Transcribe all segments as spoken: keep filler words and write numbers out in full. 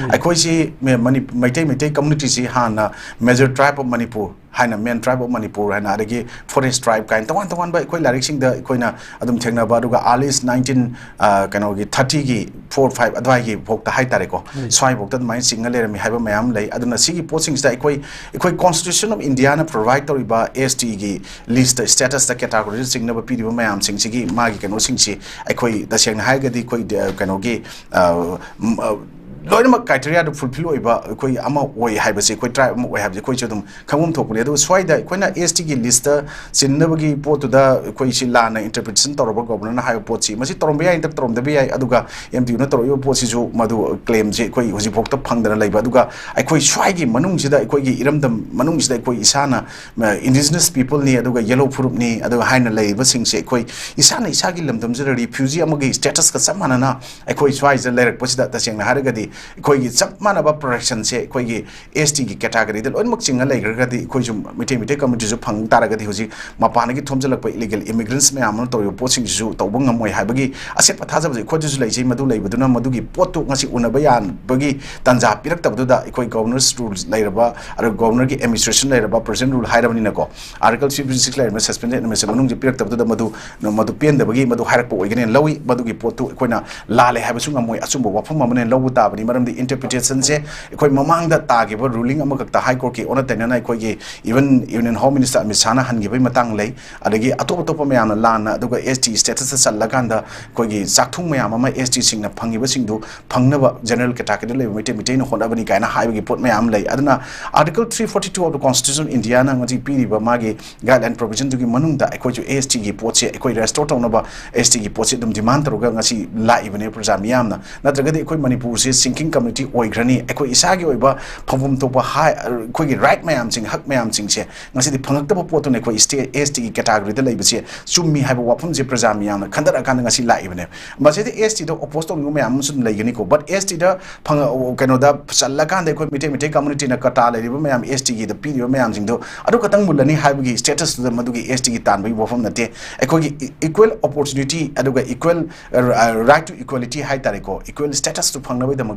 ꯑꯩꯈꯣꯏꯁꯤ ꯃꯦ- ꯃꯅꯤ- ꯃꯩꯇꯩ ꯃꯩꯇꯩ ꯀꯝꯃ꯭ꯌꯨꯅꯤꯇꯤꯁꯤ ꯍꯥꯟꯅ major tribe of Manipur ꯍꯥꯏꯅ, main tribe of Manipur ꯍꯥꯏꯅ, ꯑꯗꯒꯤ forest tribe ꯀꯥꯏꯅ ꯇꯣꯉꯥꯟ ꯇꯣꯉꯥꯟꯕ ꯑꯩꯈꯣꯏ ꯂꯥꯏꯔꯤꯛꯁꯤꯡꯗ ꯑꯩꯈꯣꯏꯅ ꯑꯗꯨꯝ ꯊꯦꯡꯅꯕ, ꯑꯗꯨꯒ early nineteen ꯀꯩꯅꯣꯒꯤ thirtyꯒꯤ four five ꯑꯗꯨꯋꯥꯏꯒꯤ ꯐꯥꯎꯗ ꯍꯥꯏꯇꯥꯔꯦꯀꯣ, ꯁ꯭ꯋꯥꯏꯐꯥꯎꯗ ꯑꯗꯨꯃꯥꯏꯅ ꯆꯤꯡꯉ ꯂꯩꯔꯝꯃꯤ ꯍꯥꯏꯕ ꯃꯌꯥꯝ ꯂꯩ꯫ ꯑꯗꯨꯅ ꯁꯤꯒꯤ ꯄꯣꯠꯁꯤꯡꯁꯤꯗ ꯑꯩꯈꯣꯏ ꯑꯩꯈꯣꯏ Constitution of Indiaꯅ provide ꯇꯧꯔꯤꯕ S Tꯒꯤ listꯇ, statusꯇ, categoryꯗ ꯆꯤꯡꯅꯕ ꯄꯤꯔꯤꯕ ꯃꯌꯥꯝꯁꯤꯡꯁꯤꯒꯤ ꯃꯥꯒꯤ ꯀꯩꯅꯣꯁꯤꯡꯁꯤ ꯑꯩꯈꯣꯏ ꯇꯁꯦꯡꯅ ꯍꯥꯏꯔꯒꯗꯤ ꯑꯩꯈꯣꯏ ꯗ- ꯀꯩꯅꯣꯒꯤ ꯑ, ꯎꯝ, ꯑ, ꯂꯣꯏꯅꯃꯛ criteriaꯗꯨ fulfill ꯑꯣꯏꯕ ꯑꯩꯈꯣꯏ ꯑꯃ ꯑꯣꯏ ꯍꯥꯏꯕꯁꯦ, ꯑꯩꯈꯣꯏ tribe ꯑꯃ ꯑꯣꯏ ꯍꯥꯏꯕꯁꯦ ꯑꯩꯈꯣꯏꯁꯨ ꯑꯗꯨꯝ ꯈꯪꯐꯝ ꯊꯣꯛꯄꯅꯦ꯫ ꯑꯗꯨꯒ ꯁ꯭ꯋꯥꯏꯗ ꯑꯩꯈꯣꯏꯅ S Tꯒꯤ listꯇ ꯆꯤꯟꯅꯕꯒꯤ ꯄꯣꯠꯇꯨꯗ ꯑꯩꯈꯣꯏꯁꯤ ꯂꯥꯟꯅ interpretation ꯇꯧꯔꯕ, governorꯅ ꯍꯥꯏꯕ ꯄꯣꯠꯁꯤ ꯃꯁꯤ ꯇꯧꯔꯝꯕ ꯌꯥꯏ, ꯅꯠꯇ꯭ꯔꯒ ꯇꯧꯔꯝꯗꯕ ꯌꯥꯏ꯫ ꯑꯗꯨꯒ M D Uꯅ ꯇꯧꯔꯛꯏꯕ ꯄꯣꯠꯁꯤꯁꯨ ꯃꯗꯨ claimꯁꯦ ꯑꯩꯈꯣꯏ ꯍꯧꯖꯤꯛꯐꯥꯎꯗ ꯐꯪꯗꯅ ꯂꯩꯕ꯫ ꯑꯗꯨꯒ ꯑꯩꯈꯣꯏ ꯁ꯭ꯋꯥꯏꯒꯤ ꯃꯅꯨꯡꯁꯤꯗ, ꯑꯩꯈꯣꯏꯒꯤ ꯏꯔꯝꯗꯝ ꯃꯅꯨꯡꯁꯤꯗ ꯑꯩꯈꯣꯏ ꯏꯁꯥꯅ indigenous peopleꯅꯤ, ꯑꯗꯨꯒ yellow ꯐꯨꯔꯨꯞꯅꯤ, ꯑꯗꯨꯒ ꯍꯥꯏꯅ ꯂꯩꯔꯤꯕꯁꯤꯡꯁꯦ ꯑꯩꯈꯣꯏ ꯏꯁꯥꯅ ꯏꯁꯥꯒꯤ ꯂꯝꯗꯝꯁꯤꯗ refugee ꯑꯃꯒꯤ statusꯀ ꯆꯞ ꯃꯥꯟꯅꯅ ꯑꯩꯈꯣꯏ ꯁ꯭ꯋꯥꯏꯁꯤꯗ ꯂꯩꯔꯛꯄꯁꯤꯗ, ꯇꯁꯦꯡꯅ ꯍꯥꯏꯔꯒꯗꯤ ꯑꯩꯈꯣꯏꯒꯤ ꯆꯞ ꯃꯥꯟꯅꯕ protectionꯁꯦ ꯑꯩꯈꯣꯏꯒꯤ S Tꯒꯤ categoryꯗ ꯂꯣꯏꯅꯃꯛ ꯆꯤꯡꯉ ꯂꯩꯈ꯭ꯔꯒꯗꯤ, ꯑꯩꯈꯣꯏꯁꯨ ꯃꯩꯇꯩ ꯃꯩꯇꯩ communityꯁꯨ ꯐꯪ ꯇꯥꯔꯒꯗꯤ, ꯍꯧꯖꯤꯛ ꯃꯄꯥꯟꯗꯒꯤ ꯊꯣꯝꯖꯤꯜꯂꯛꯄ illegal immigrants ꯃꯌꯥꯝ ꯑꯃ ꯇꯧꯔꯤꯕ ꯄꯣꯠꯁꯤꯡꯁꯤꯁꯨ ꯇꯧꯕ ꯉꯝꯃꯣꯏ ꯍꯥꯏꯕꯒꯤ ꯑꯁꯦꯠꯄ ꯊꯥꯖꯕꯁꯦ ꯑꯩꯈꯣꯏꯗꯁꯨ ꯂꯩꯖꯩ꯫ ꯃꯗꯨ ꯂꯩꯕꯗꯨꯅ ꯃꯗꯨꯒꯤ ꯄꯣꯠꯇꯨ ꯉꯁꯤ ꯎꯅꯕ ꯌꯥꯕꯒꯤ ꯇꯥꯟꯖꯥ ꯄꯤꯔꯛꯇꯕꯗꯨꯗ, ꯑꯩꯈꯣꯏ governor's rule ꯂꯩꯔꯕ, ꯑꯗꯨꯒ governorꯒꯤ administration ꯂꯩꯔꯕ, present rule ꯍꯥꯏꯔꯕꯅꯤꯅꯀꯣ, Article three fifty six ꯂꯩꯔꯝꯃꯦ, suspended administration ꯃꯅꯨꯡꯁꯦ ꯄꯤꯔꯛꯇꯕꯗꯨꯗ ꯃꯗꯨ, ꯃꯗꯨ ꯄꯦꯟꯗꯕꯒꯤ ꯃꯗꯨ ꯍꯥꯏꯔꯛꯄ ꯑꯣꯏꯒꯅꯦꯅ ꯂꯧꯏ꯫ ꯃꯗꯨꯒꯤ ꯄꯣꯠꯇꯨ ꯑꯩꯈꯣꯏꯅ ꯂꯥꯜꯂꯦ ꯍꯥꯏꯕꯁꯨ ꯉꯝꯃꯣꯏ, ꯑꯆꯨꯝꯕ ꯋꯥꯐꯝ ꯑꯃꯅꯦꯅ ꯂꯧꯕ ꯇꯥꯕꯅꯤ꯫ ꯃꯔꯝꯗꯤ interpretationꯁꯦ ꯑꯩꯈꯣꯏ ꯃꯃꯥꯡꯗ ꯇꯥꯈꯤꯕ ruling ꯑꯃꯈꯛꯇ, High Courtꯀꯤ ꯑꯣꯟꯅ ꯇꯩꯅꯅ ꯑꯩꯈꯣꯏꯒꯤ even Union Home Minister Amit ꯁꯥꯍꯅ ꯍꯟꯈꯤꯕꯒꯤ ꯃꯇꯥꯡ ꯂꯩ, ꯑꯗꯒꯤ ꯑꯇꯣꯞ ꯑꯇꯣꯞꯄ ꯃꯌꯥꯝꯅ ꯂꯥꯟꯅ, ꯑꯗꯨꯒ S T statusꯇ ꯆꯜꯂꯀꯥꯟꯗ ꯑꯩꯈꯣꯏꯒꯤ ꯆꯥꯛꯊꯨꯡ ꯃꯌꯥꯝ ꯑꯃ S Tꯁꯤꯡꯅ ꯐꯪꯉꯤꯕꯁꯤꯡꯗꯨ ꯐꯪꯅꯕ general categoryꯗ ꯂꯩꯕ ꯃꯩꯇꯩ ꯃꯩꯇꯩꯅ ꯍꯣꯠꯅꯕꯅꯤ ꯀꯥꯏꯅ ꯍꯥꯏꯕꯒꯤ ꯄꯣꯠ ꯃꯌꯥꯝ ꯂꯩ꯫ ꯑꯗꯨꯅ Article three forty two of the Constitution of Indiaꯅ ꯉꯁꯤ ꯄꯤꯔꯤꯕ ꯃꯥꯒꯤ guideline provisionꯗꯨꯒꯤ ꯃꯅꯨꯡꯗ ꯑꯩꯈꯣꯏꯁꯨ S Tꯒꯤ ꯄꯣꯠꯁꯦ, ꯑꯩꯈꯣꯏ restore ꯇꯧꯅꯕ S Tꯒꯤ ꯄꯣꯠꯁꯦ ꯑꯗꯨꯝ demand ꯇꯧꯔꯒ ꯉꯁꯤ ꯂꯥꯛꯏꯕꯅꯦ ꯄ꯭ꯔꯖꯥ ꯃꯤꯌꯥꯝꯅ꯫ ꯅꯠꯇ꯭ꯔꯒꯗꯤ ꯑꯩꯈꯣꯏ ꯃꯅꯤꯄꯨꯔꯁꯦ sinking community ꯑꯣꯏꯈ꯭ꯔꯅꯤ꯫ ꯑꯩꯈꯣꯏ ꯏꯁꯥꯒꯤ ꯑꯣꯏꯕ ꯐꯪꯐꯝ ꯊꯣꯛꯄ ꯍꯥꯏ-, ꯑꯩꯈꯣꯏꯒꯤ right ꯃꯌꯥꯝꯁꯤꯡ, ꯍꯛ ꯃꯌꯥꯝꯁꯤꯡꯁꯦ ꯉꯁꯤꯗꯤ ꯐꯪꯉꯛꯇꯕ ꯄꯣꯠꯇꯨꯅ ꯑꯩꯈꯣꯏ ꯁ꯭ꯇꯦ-, S Tꯒꯤ categoryꯗ ꯂꯩꯕꯁꯦ ꯆꯨꯝꯃꯤ ꯍꯥꯏꯕ ꯋꯥꯐꯝꯁꯦ ꯄ꯭ꯔꯖꯥ ꯃꯤꯌꯥꯝꯅ ꯈꯟꯊꯔꯛꯑꯀꯥꯟꯗ ꯉꯁꯤ ꯂꯥꯛꯏꯕꯅꯦ꯫ ꯃꯁꯤꯗ S Tꯗ oppose ꯇꯧꯅꯤꯡꯕ ꯃꯌꯥꯝ ꯑꯃꯁꯨ ꯑꯗꯨꯝ ꯂꯩꯒꯅꯤꯀꯣ, but S Tꯗ ꯐꯪ-, ꯀꯩꯅꯣꯗ ꯆꯜꯂꯀꯥꯟꯗ ꯑꯩꯈꯣꯏ ꯃꯩꯇꯩ, ꯃꯩꯇꯩ communityꯅ quota ꯂꯩꯔꯤꯕ ꯃꯌꯥꯝ, S Tꯒꯤꯗ ꯄꯤꯔꯤꯕ ꯃꯌꯥꯝꯁꯤꯡꯗꯣ ꯑꯗꯨ ꯈꯛꯇꯪ ꯃꯨꯜꯂꯅꯤ ꯍꯥꯏꯕꯒꯤ statusꯇꯨꯗ ꯃꯗꯨꯒꯤ S Tꯒꯤ ꯇꯥꯟꯕꯒꯤ ꯋꯥꯐꯝ ꯅꯠꯇꯦ꯫ ꯑꯩꯈꯣꯏꯒꯤ e-, equal opportunity ꯑꯗꯨꯒ equal, ꯑ, right to equality ꯍꯥꯏ ꯇꯥꯔꯦꯀꯣ, equal statusꯇꯨ ꯐꯪꯅꯕꯒꯤꯗꯃꯛ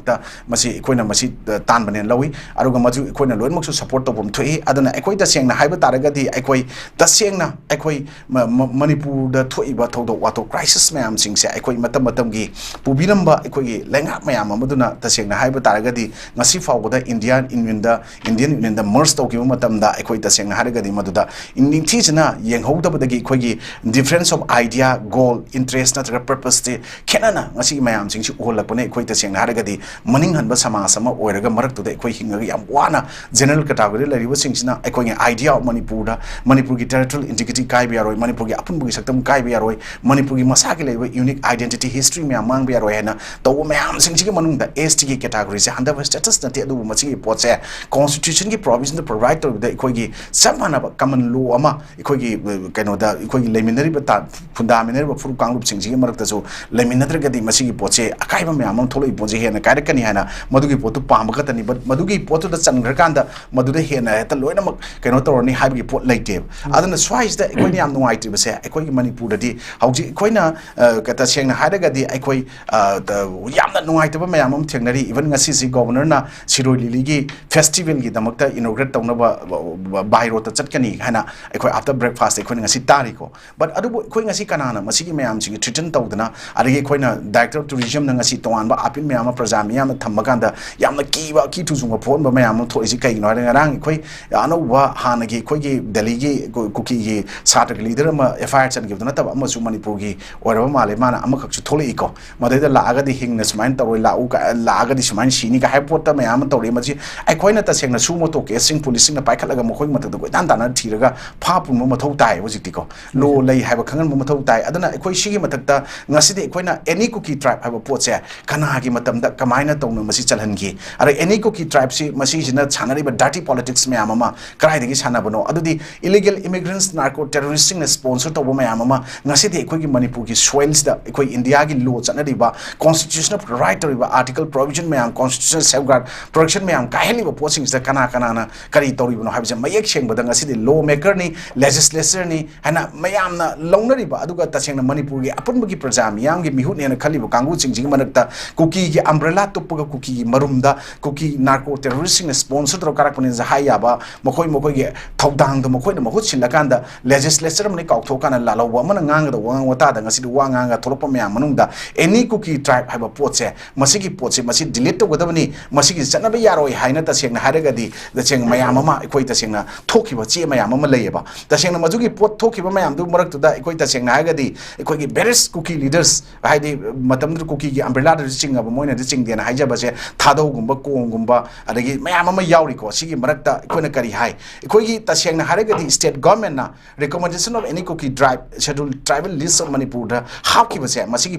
ꯃꯁꯤ ꯑꯩꯈꯣꯏꯅ ꯃꯁꯤ ꯇꯥꯟꯕꯅꯦꯅ ꯂꯧꯏ꯫ ꯑꯗꯨꯒ ꯃꯗꯨ ꯑꯩꯈꯣꯏꯅ ꯂꯣꯏꯅꯃꯛꯁꯨ ꯁꯄꯣꯔꯠ ꯇꯧꯐꯝ ꯊꯣꯛꯏ꯫ ꯑꯗꯨꯅ ꯑꯩꯈꯣꯏ ꯇꯁꯦꯡꯅ ꯍꯥꯏꯕ ꯇꯥꯔꯒꯗꯤ ꯑꯩꯈꯣꯏ ꯇꯁꯦꯡꯅ ꯑꯩꯈꯣꯏ ꯃ- ꯃ- ꯃꯅꯤꯄꯨꯔꯗ ꯊꯣꯛꯏꯕ ꯊꯧꯗꯣꯛ ꯋꯥꯊꯣꯛ ꯀ꯭ꯔꯥꯏꯁꯤꯁ ꯃꯌꯥꯝꯁꯤꯡꯁꯦ ꯑꯩꯈꯣꯏ ꯃꯇꯝ ꯃꯇꯝꯒꯤ ꯄꯨꯕꯤꯔꯝꯕ ꯑꯩꯈꯣꯏꯒꯤ ꯂꯩꯉꯥꯛ ꯃꯌꯥꯝ ꯑꯃꯗꯨꯅ ꯇꯁꯦꯡꯅ ꯍꯥꯏꯕ ꯇꯥꯔꯒꯗꯤ ꯉꯁꯤ ꯐꯥꯎꯕꯗ ꯏꯟꯗꯤꯌꯥꯟ ꯌꯨꯅꯤꯌꯟꯗ ꯏꯟꯗꯤꯌꯟ ꯌꯨꯅꯤꯌꯟꯗ ꯃꯔꯁ ꯇꯧꯈꯤꯕ ꯃꯇꯝꯗ ꯑꯩꯈꯣꯏ ꯇꯁꯦꯡꯅ ꯍꯥꯏꯔꯒꯗꯤ ꯃꯗꯨꯗ ꯅꯤꯡꯊꯤꯖꯅ ꯌꯦꯡꯍꯧꯗꯕꯗꯒꯤ ꯑꯩꯈꯣꯏꯒꯤ difference of idea, goal, interest ꯅꯠꯇ꯭ꯔꯒ purpose ꯁꯦ ꯈꯦꯠꯅꯅ ꯉꯁꯤꯒꯤ ꯃꯌꯥꯝꯁꯤꯡꯁꯤ ꯎꯍꯜꯂꯛꯄꯅ ꯑꯩꯈꯣꯏ ꯇꯁꯦꯡꯅ ꯍꯥꯏꯔꯒꯗꯤ ꯃꯅꯤꯡ ꯍꯟꯕ ꯁꯃꯥꯖ ꯑꯃ ꯑꯣꯏꯔꯒ ꯃꯔꯛꯇꯨꯗ ꯑꯩꯈꯣꯏ ꯍꯤꯡꯉꯒ ꯌꯥꯝ ꯋꯥꯅ general category ꯂꯩꯔꯤꯕꯁꯤꯡꯁꯤꯅ ꯑꯩꯈꯣꯏꯒꯤ idea of ꯃꯅꯤꯄꯨꯔꯗ ꯃꯅꯤꯄꯨꯔꯒꯤ territorial integrity ꯀꯥꯏꯕ ꯌꯥꯔꯣꯏ, ꯃꯅꯤꯄꯨꯔꯒꯤ ꯑꯄꯨꯟꯕꯒꯤ ꯁꯛꯇꯝ ꯀꯥꯏꯕ ꯌꯥꯔꯣꯏ, ꯃꯅꯤꯄꯨꯔꯒꯤ ꯃꯁꯥꯒꯤ ꯂꯩꯕ unique identity history ꯃꯌꯥꯝ ꯃꯥꯡꯕ ꯌꯥꯔꯣꯏ ꯍꯥꯏꯅ ꯇꯧꯕ ꯃꯌꯥꯝꯁꯤꯡꯁꯤꯒꯤ ꯃꯅꯨꯡꯗ S T ꯒꯤ category ꯁꯦ ꯍꯟꯊꯕ status ꯅꯠꯇꯦ꯫ ꯑꯗꯨꯕꯨ ꯃꯁꯤꯒꯤ ꯄꯣꯠꯁꯦ constitution ꯒꯤ provision ꯗ provide ꯇꯧꯔꯤꯕꯗ ꯑꯩꯈꯣꯏꯒꯤ ꯆꯞ ꯃꯥꯟꯅꯕ common law ꯑꯃ ꯑꯩꯈꯣꯏꯒꯤ, ꯑ, ꯀꯩꯅꯣꯗ ꯑꯩꯈꯣꯏꯒꯤ ꯂꯩꯃꯤꯟꯅꯔꯤꯕ ꯇꯥ-, ꯈꯨꯟꯗꯥꯃꯤꯟꯅꯔꯤꯕ ꯐꯨꯔꯨꯞ ꯀꯥꯡꯂꯨꯞꯁꯤꯡꯁꯤꯒꯤ ꯃꯔꯛꯇꯁꯨ ꯂꯩꯃꯤꯟꯅꯗ꯭ꯔꯒꯗꯤ ꯃꯁꯤꯒꯤ ꯄꯣꯠꯁꯦ ꯑꯀꯥꯏꯕ ꯃꯌꯥꯝ ꯑꯃ ꯊꯣꯛꯂꯛꯏ ꯄꯣꯠꯁꯦ ꯍꯦꯟꯅ ꯀꯥꯏꯔꯛꯀꯅꯤ ꯍꯥꯏꯅ ꯃꯗꯨꯒꯤ ꯄꯣꯠꯇꯨ ꯄꯥꯝꯕ ꯈꯛꯇꯅꯤ꯫ But ꯃꯗꯨꯒꯤ ꯄꯣꯠꯇꯨꯗ ꯆꯟꯈ꯭ꯔꯀꯥꯟꯗ ꯃꯗꯨꯗ ꯍꯦꯟꯅ ꯍꯦꯛꯇ ꯂꯣꯏꯅꯃꯛ ꯀꯩꯅꯣ ꯇꯧꯔꯅꯤ ꯍꯥꯏꯕꯒꯤ ꯄꯣꯠ ꯂꯩꯇꯦꯕ꯫ ꯑꯗꯨꯅ ꯁ꯭ꯋꯥꯏꯁꯤꯗ ꯑꯩꯈꯣꯏꯅ ꯌꯥꯝ ꯅꯨꯡꯉꯥꯏꯇ꯭ꯔꯤꯕꯁꯦ ꯑꯩꯈꯣꯏꯒꯤ ꯃꯅꯤꯄꯨꯔꯗꯗꯤ ꯍꯧꯖꯤꯛ ꯑꯩꯈꯣꯏꯅ, ꯑ, ꯀ-, ꯇꯁꯦꯡꯅ ꯍꯥꯏꯔꯒꯗꯤ ꯑꯩꯈꯣꯏ, ꯑ, ꯇ-, ꯌꯥꯝꯅ ꯅꯨꯡꯉꯥꯏꯇꯕ ꯃꯌꯥꯝ ꯑꯃ ꯊꯦꯡꯅꯔꯤ꯫ Even ꯉꯁꯤꯁꯤ ꯒꯣꯕꯔꯅꯔꯅ ꯁꯤꯔꯣꯏ ꯂꯤꯂꯤꯒꯤ festival ꯒꯤꯗꯃꯛꯇ inaugurate ꯇꯧꯅꯕ, ꯕ-, ꯕ-, by road ꯇ ꯆꯠꯀꯅꯤ ꯍꯥꯏꯅ ꯑꯩꯈꯣꯏ after breakfast ꯑꯩꯈꯣꯏꯅ ꯉꯁꯤ ꯇꯥꯔꯤꯀꯣ꯫ But ꯑꯗꯨꯕꯨ ꯑꯩꯈꯣꯏ ꯉꯁꯤ ꯀꯅꯥꯅ ꯃꯁꯤꯒꯤ ꯃꯌꯥꯝꯁꯤꯒꯤ threaten ꯇꯧꯗꯅ, ꯑꯗꯒꯤ ꯑꯩꯈꯣꯏꯅ director of tourism ꯅ ꯉꯁꯤ ꯇꯣꯉꯥꯟꯕ appeal ꯃꯌꯥꯝ ꯑꯃ ꯄ꯭ꯔꯖꯥ ꯃꯤꯌꯥꯝꯅ ꯊꯝꯕ ꯀꯥꯟꯗ ꯌꯥꯝꯅ ꯀꯤꯕ, ꯑꯀꯤ ꯊꯨꯖꯨꯡꯕ ꯄꯣꯛꯍꯟꯕ ꯃꯌꯥꯝ ꯑꯃ ꯊꯣꯛꯏꯁꯤ ꯀꯩꯒꯤꯅꯣ ꯍꯥꯏꯔꯒ, ꯉꯔꯥꯡ ꯑꯩꯈꯣꯏ ꯑꯅꯧꯕ ꯍꯥꯟꯅꯒꯤ ꯑꯩꯈꯣꯏꯒꯤ ꯗꯦꯜꯂꯤꯒꯤ ꯀꯨ-, ꯀꯨꯀꯤꯒꯤ ꯁꯥꯇ꯭ꯔꯒꯤ leader ꯑꯃ F I R ꯆꯟꯈꯤꯕꯗꯨ ꯅꯠꯇꯕ ꯑꯃꯁꯨ ꯃꯅꯤꯄꯨꯔꯒꯤ ꯑꯣꯏꯔꯕ ꯃꯥꯜꯂꯦ, ꯃꯥꯅ ꯑꯃꯈꯛꯁꯨ ꯊꯣꯛꯂꯛꯏꯀꯣ꯫ ꯃꯗꯩꯗ ꯂꯥꯛꯑꯒꯗꯤ ꯍꯤꯡꯅ ꯁꯨꯃꯥꯏꯅ ꯇꯧꯔꯣꯏ, ꯂꯥꯛꯎ ꯀ-, ꯂꯥꯛꯑꯒꯗꯤ ꯁꯨꯃꯥꯏꯅ ꯁꯤꯅꯤ ꯀ ꯍꯥꯏꯕ ꯄꯣꯠꯇ ꯃꯌꯥꯝ ꯑꯃ ꯇꯧꯔꯛꯏ꯫ ꯃꯁꯤ ꯑꯩꯈꯣꯏꯅ ꯇꯁꯦꯡꯅ suo moto case ꯁꯤꯡ police ꯁꯤꯡꯅ ꯄꯥꯏꯈꯠꯂꯒ ꯃꯈꯣꯏꯒꯤ ꯃꯊꯛꯇ ꯀꯣꯏꯇꯥꯟ ꯇꯥꯟꯅ ꯊꯤꯔꯒ ꯐꯥ ꯄꯨꯟꯕ ꯃꯊꯧ ꯇꯥꯏ꯫ ꯍꯧꯖꯤꯛꯇꯤꯀꯣ, law ꯂꯩ ꯍꯥꯏꯕ ꯈꯪꯍꯟꯕ ꯃꯊꯧ ꯇꯥꯏ꯫ ꯑꯗꯨꯅ ꯑꯩꯈꯣꯏ ꯁꯤꯒꯤ ꯃꯊꯛꯇ ꯉꯁꯤꯗꯤ ꯑꯩꯈꯣꯏꯅ any Kuki tribe ꯍꯥꯏꯕ ꯄꯣꯠꯁꯦ ꯀꯅꯥꯒꯤ ꯃꯇꯝꯗ ꯀꯃꯥꯏꯅ ꯇꯧꯅ ꯃꯁꯤ ꯆꯜꯍꯟꯈꯤ? ꯑꯗ any Kuki tribe ꯁꯤ ꯃꯁꯤꯁꯤꯅ ꯁꯥꯟꯅꯔꯤꯕ dirty politics ꯃꯌꯥꯝ ꯑꯃ ꯀꯗꯥꯏꯗꯒꯤ ꯁꯥꯟꯅꯕꯅꯣ? ꯑꯗꯨꯗꯤ illegal immigrants, narco terrorist ꯁꯤꯡꯅ sponsor ꯇꯧꯕ ꯃꯌꯥꯝ ꯑꯃ ꯉꯁꯤꯗꯤ ꯑꯩꯈꯣꯏꯒꯤ ꯃꯅꯤꯄꯨꯔꯒꯤ soil ꯁꯤꯗ ꯑꯩꯈꯣꯏ ꯏꯟꯗꯤꯌꯥꯒꯤ law ꯆꯠꯅꯔꯤꯕ, constitution ꯅ provide ꯇꯧꯔꯤꯕ article provision ꯃꯌꯥꯝ, constitutional safeguard protection ꯃꯌꯥꯝ ꯀꯥꯏꯍꯜꯂꯤꯕ ꯄꯣꯠꯁꯤꯡꯁꯤꯗ ꯀꯅꯥ ꯀꯅꯥꯅ ꯀꯔꯤ ꯇꯧꯔꯤꯕꯅꯣ ꯍꯥꯏꯕꯁꯦ ꯃꯌꯦꯛ ꯁꯦꯡꯕꯗ ꯉꯁꯤꯗꯤ law maker ꯅꯤ, legislature ꯅꯤ ꯍꯥꯏꯅ ꯃꯌꯥꯝꯅ ꯂꯧꯅꯔꯤꯕ, ꯑꯗꯨꯒ ꯇꯁꯦꯡꯅ ꯃꯅꯤꯄꯨꯔꯒꯤ ꯑꯄꯨꯟꯕꯒꯤ ꯄ꯭ꯔꯖꯥ ꯃꯤꯌꯥꯝꯒꯤ ꯃꯤꯍꯨꯠꯅꯦꯅ ꯈꯜꯂꯤꯕ ꯀꯥꯡꯕꯨꯁꯤꯡꯁꯤꯒꯤ ꯃꯔꯛꯇ ꯀꯨꯀꯤꯒꯤ umbrella ꯇꯨꯞꯄꯒ ꯀꯨꯀꯤꯒꯤ ꯃꯔꯨꯝꯗ ꯀꯨꯀꯤ ꯅꯥꯔꯀꯣ ꯇꯦꯔꯣꯔꯤꯁꯁꯤꯡꯅ ꯁ꯭ꯄꯣꯟꯁꯔ ꯇꯧꯔꯒ ꯀꯥꯔꯛꯄꯅꯦꯅ ꯍꯥꯏ ꯌꯥꯕ, ꯃꯈꯣꯏ ꯃꯈꯣꯏꯒꯤ ꯊꯧꯗꯥꯡꯗꯣ ꯃꯈꯣꯏꯅ ꯃꯍꯨꯠ ꯁꯤꯜꯂꯀꯥꯟꯗ ꯂꯦꯖꯤꯁꯂꯦꯆꯔ ꯑꯃꯅ ꯀꯥꯎꯊꯣꯛꯑꯀꯥꯟꯗ ꯂꯥꯜꯍꯧꯕ ꯑꯃꯅ ꯉꯥꯡꯒꯗꯧꯕ ꯋꯥꯉꯥꯡ ꯋꯥꯇꯥꯗ ꯉꯁꯤꯗꯤ ꯋꯥ ꯉꯥꯡꯉꯒ ꯊꯣꯛꯂꯛꯄ ꯃꯌꯥꯝ ꯃꯅꯨꯡꯗ ꯑꯦꯅꯤ ꯀꯨꯀꯤ ꯇ꯭ꯔꯥꯏꯕ ꯍꯥꯏꯕ ꯄꯣꯠꯁꯦ, ꯃꯁꯤꯒꯤ ꯄꯣꯠꯁꯦ ꯃꯁꯤ ꯗꯤꯂꯤꯠ ꯇꯧꯒꯗꯕꯅꯤ, ꯃꯁꯤꯒꯤ ꯆꯠꯅꯕ ꯌꯥꯔꯣꯏ ꯍꯥꯏꯅ ꯇꯁꯦꯡꯅ ꯍꯥꯏꯔꯒꯗꯤ ꯇꯁꯦꯡꯅ ꯃꯌꯥꯝ ꯑꯃ ꯑꯩꯈꯣꯏ ꯇꯁꯦꯡꯅ ꯊꯣꯛꯈꯤꯕ ꯆꯦ ꯃꯌꯥꯝ ꯑꯃ ꯂꯩꯌꯦꯕ꯫ ꯇꯁꯦꯡꯅ ꯃꯗꯨꯒꯤ ꯄꯣꯠ ꯊꯣꯛꯈꯤꯕ ꯃꯌꯥꯝꯗꯨ ꯃꯔꯛꯇꯨꯗ ꯑꯩꯈꯣꯏ ꯇꯁꯦꯡꯅ ꯍꯥꯏꯔꯒꯗꯤ ꯑꯩꯈꯣꯏꯒꯤ ꯕꯦꯔꯤꯁ ꯀꯨꯀꯤ ꯂꯤꯗꯔꯁ ꯍꯥꯏꯗꯤ ꯃꯇꯝꯗꯨꯗ ꯀꯨꯀꯤꯒꯤ ꯑꯝꯕ꯭ꯔꯦꯂꯥꯗꯁꯨ ꯆꯤꯡꯉꯕ ꯃꯣꯏꯅꯗꯤ ꯆꯤꯡꯗꯦꯅ ꯍꯥꯏꯖꯕꯁꯦ ꯊꯥꯗꯧꯒꯨꯝꯕ, ꯀꯣꯡꯒꯨꯝꯕ, ꯑꯗꯒꯤ ꯃꯌꯥꯝ ꯑꯃ ꯌꯥꯎꯔꯤꯀꯣ꯫ ꯁꯤꯒꯤ ꯃꯔꯛꯇ ꯑꯩꯈꯣꯏꯅ ꯀꯔꯤ ꯍꯥꯏ? ꯑꯩꯈꯣꯏꯒꯤ ꯇꯁꯦꯡꯅ ꯍꯥꯏꯔꯒꯗꯤ state government ꯅ recommendation of any Kuki tribe, schedule tribal list of Manipur ꯗ ꯍꯥꯞꯈꯤꯕꯁꯦ, ꯃꯁꯤꯒꯤ